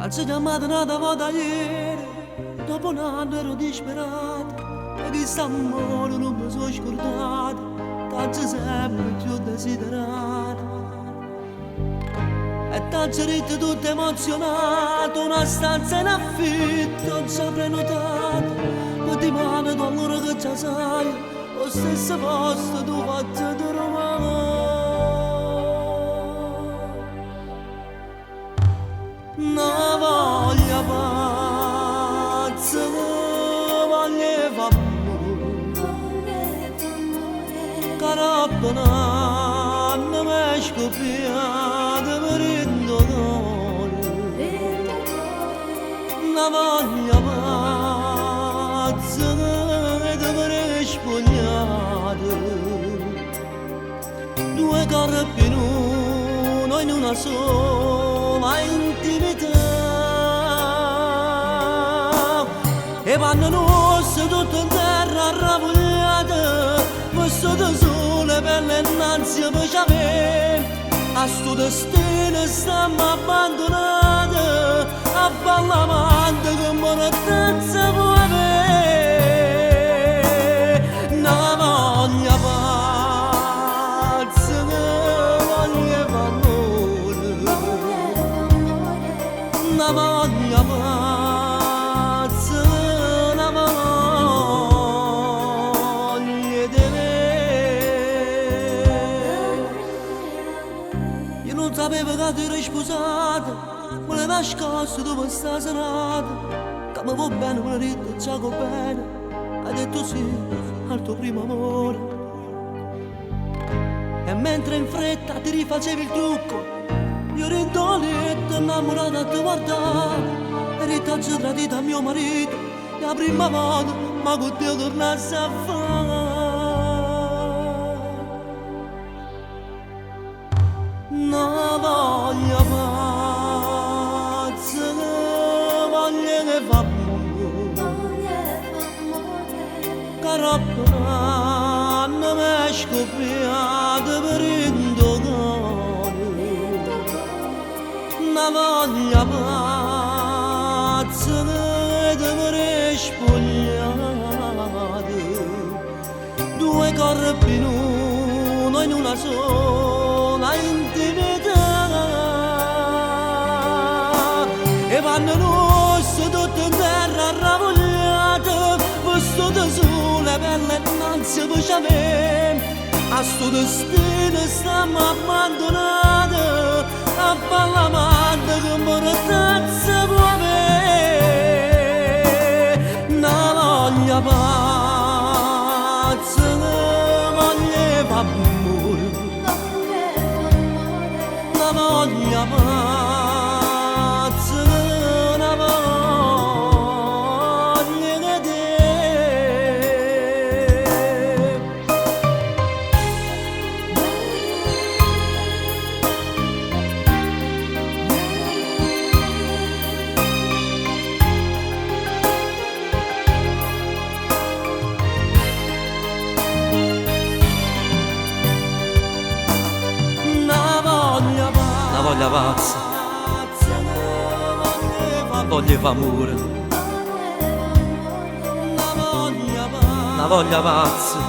T'aggio chiammato n'ata vota ajere, dopo n'anno ero disperato, 'e chist'ammore nun me so' scurdato, t'aggio sempe cchiù desiderato. E t'aggio ditto tutto emozionato, una stanza in affitto ho già prenotato, pe dimane all'ora che già sai, 'o stesso posto tu faccio trovare. Na voglia pazza, voglia 'e fa ammore, Che aropp' n'anno m'è scuppiat dint' 'o core. Na voglia pazza 'e te verè spugliat, Due corpi in uno in una sola intimità. 'E panne nuoste tutte 'nterra arravugliate, vestute sule 'e pelle 'nnanze pe c'avè, a stu destino stamm abbandonate, a fa l'amante comm ricchezza può avè. Na voglia pazza, voglia 'e fa ammore, Na voglia pazza, na voglia 'e te verè. Io nun sapevo che t'eri sposata, me l'hai nascosto dopo sta serata, che mi vuò bene, me l'hai detto già con bene, hai detto sì al tuo primo amore. E mentre in fretta ti rifacevi il trucco, io dint' 'o lietto innamorato a te guardà, e t'aggio tradito a mio marito, e 'a primma volta, ma con te tornasse a fa'. Na voglia pazza, voglia 'e fa ammore, Che aropp' n'anno m'è scuppiat dint' 'o core. Na voglia pazza 'e te verè spugliat, Due corpi in uno in una sola intimità. 'E panne nuoste tutte 'nterra arravugliate, vestute sule 'e pelle 'nnanze pe c'avè, a stu destino stamm abbandonate, a fa l'amante comm ricchezza può avè. Na voglia pazza, voglia 'e fa ammore, Na voglia pazza, na voglia 'e te. Na voglia Na voglia pazza, voglia voglia 'e fa ammore, Na voglia Na voglia pazza.